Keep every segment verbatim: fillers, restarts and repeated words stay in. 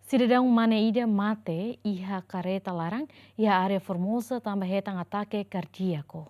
Sidadaun mane ida mate iha kareta laran iha área Formosa tanba hetan atake kardíaku.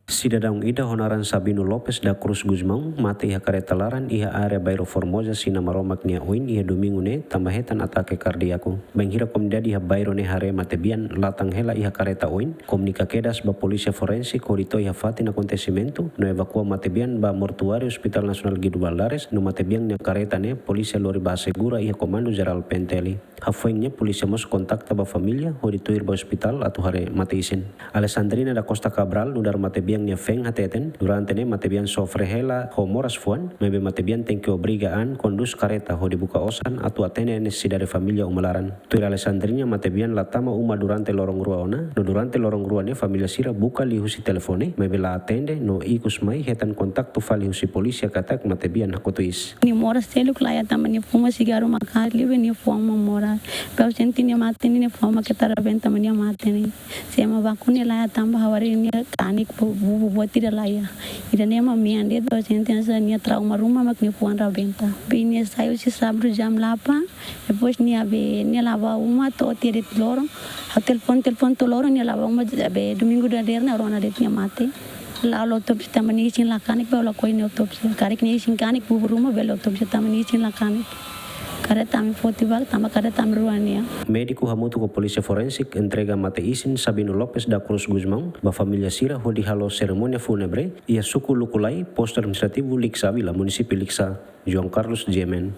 Sidadaun ida ho naran Sabino Lopes da Cruz Gusmão mate iha kareta laran iha área bairru Formosa, Sina Maromak nia oin, iha Domingu ne'e tanba hetan atake kardíaku. Bainhira komunidade iha bairru ne'e haree matebian latan hela iha kareta oin, komunika kedas ba polísia forensik hodi to'o iha fatin akontesimentu no evakua matebian ba mortuáriu Hospital Nasionál Guido Valadares, no matebian nia kareta ne'e polísia lori ba asegura iha Komandu Jerál P N T L. Hafoin ne'e polísia mós kontakta ba família hodi tuir ba ospitál atu haree mate isin. Alessandrina da Costa Cabral, nu'udar matebian nia feen, hateten durante ne'e matebian sofre hela ho moras fuan, maibé matebian tenke obriga an kondús kareta hodi buka osan atu atende nesesidade família uma laran. Tuir Alessandrina, matebian la tama uma durante loron rua ona, no durante loron rua ne'e família sira buka liuhusi telefone, maibé la atende, no ikus mai hetan kontaktu fali husi polísia katak matebian hakotu iis. Nia moras seluk la iha tanba nia fuma sigarru maka'as liu, nia fuan mak moras. Be ha'u sente nia mate ne'e, nia fuan mak keta rabenta mak nia mate ne'e. Se ema baku nia la iha tanba ha'u haree nia kanek, bu-, bubu buat ida la iha. Ida-ne'e mak mean de'it, ha'u sente hanesan nia trauma ruma mak nia fuan rabenta. Be nia sai husi sábadu jam delapan, depois nia be, nia la bá uma to'o tiha de'it loron. Ha'u telefone, telefone to'o loron, nia la bá uma, be Domingu dadeer ne'e ha'u rona de'it nia mate. La halo otópsia tanba nia isin la kanek, be ha'u lakohi nia otópsia. Karik nia isin kanek, bubu ruma bele otópsia tanba nia isin la kanek. Kareta ami foti barak tanba kareta ami rua nian. Médiku hamutuk ho polísia forensik entrega mate isin Sabino Lopes da Cruz Gusmão ba família sira hodi halo serimónia fúnebre iha suku Lukulai, Postu Administrativu Likisá, Vila Munisípiu Likisá. João Carlos, G M N.